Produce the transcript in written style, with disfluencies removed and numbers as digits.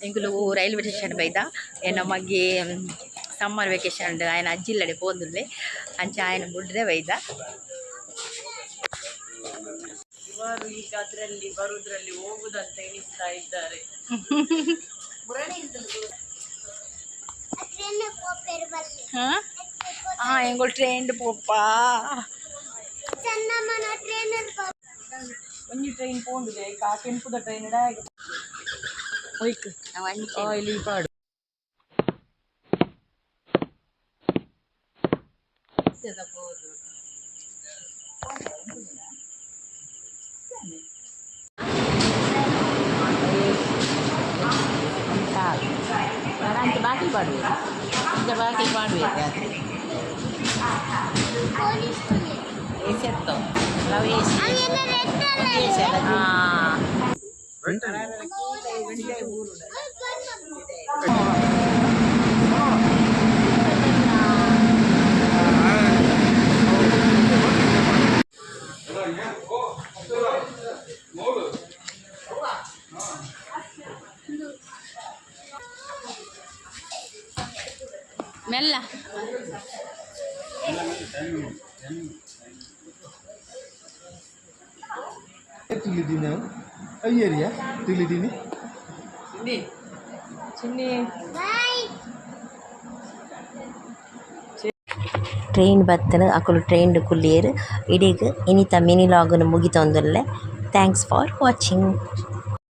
ಎಂಕುಲು railway station ಬೈದ. ಎನ್ನ ಮಗೆ ಸಮ್ಮರ್ ವೆಕೇಶನ್ ಆಯನ ಅಜ್ಜಿಲ್ಲಡೆ ಪೋಂದುಲ್ಲೆ. ಅಂಚ ಆಯನ ಬುಡ್ರೆ ಬೈದ. ಇವರು ಈಗ ಅದರಲ್ಲಿ ಬರುದ್ರಲ್ಲಿ ಹೋಗುದಂತ ಎಣಿಸ್ತಾ ಇದ್ದಾರೆ. ಹಾ, ಎಂಗಳು ಟ್ರೈನ್ ಪೋಪಾ. ಒಂಜಿ ಟ್ರೈನ್ ಪೋಂಡುದೆ, ಆ ಕೆಂಪುದ ಟ್ರೈನ್ ಒಯ್ಕ್. ಆಯಿಲ್ ಪಾಡು. ಅಂಚ ಬಾಕಿಲ್ ಪಾಡುವೆ, ಅಂಚ ಬಾಕಿಲ್ ಪಾಡುವೆ. ಏಸೆತ್ತೋ ಲವ್ ಏಸಿ. ಹಾಂ. ಮೆಲ್ಲ. ತಿಳಿದೀನಿ ಅಯ್ಯರಿಯ ತಿಳಿದೀನಿ. ಚಿನ್ನಿ, ಚಿನ್ನಿ. ಟ್ರೈನ್ ಬತ್ತನ, ಅಕುಲು ಟ್ರೈನ್ ಕುಲ್ಲಿಯೇರು. ಇಡೀಗ್ ಇನಿತ ಮಿನಿ ಲಾಗನ್ ಮುಗಿತೊಂದುಲ್ಲೆ. Thanks for watching.